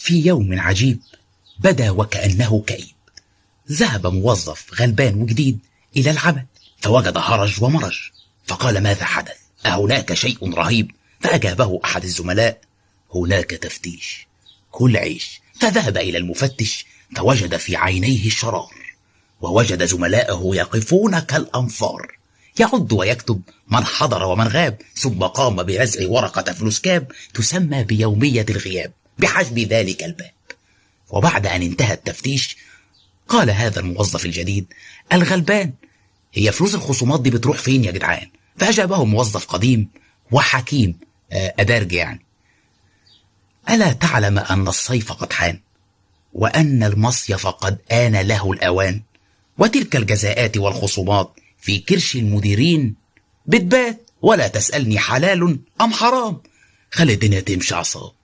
في يوم عجيب بدا وكأنه كئيب، ذهب موظف غلبان وجديد إلى العمل، فوجد هرج ومرج، فقال: ماذا حدث؟ أهناك شيء رهيب؟ فأجابه أحد الزملاء: هناك تفتيش، كل عيش. فذهب إلى المفتش فوجد في عينيه الشرار، ووجد زملائه يقفون كالأنفار، يعد ويكتب من حضر ومن غاب، ثم قام برزع ورقة فلوسكاب تسمى بيومية الغياب بحجب ذلك الباب. وبعد أن انتهى التفتيش قال هذا الموظف الجديد: الغلبان، هي فلوس الخصومات دي بتروح فين يا جدعان؟ فأجابه موظف قديم وحكيم أدارج يعني: ألا تعلم أن الصيف قد حان، وأن المصيف قد آن له الأوان، وتلك الجزاءات والخصومات في كرش المديرين بتبات، ولا تسألني حلال أم حرام، خلي الدنيا تمشي عصام.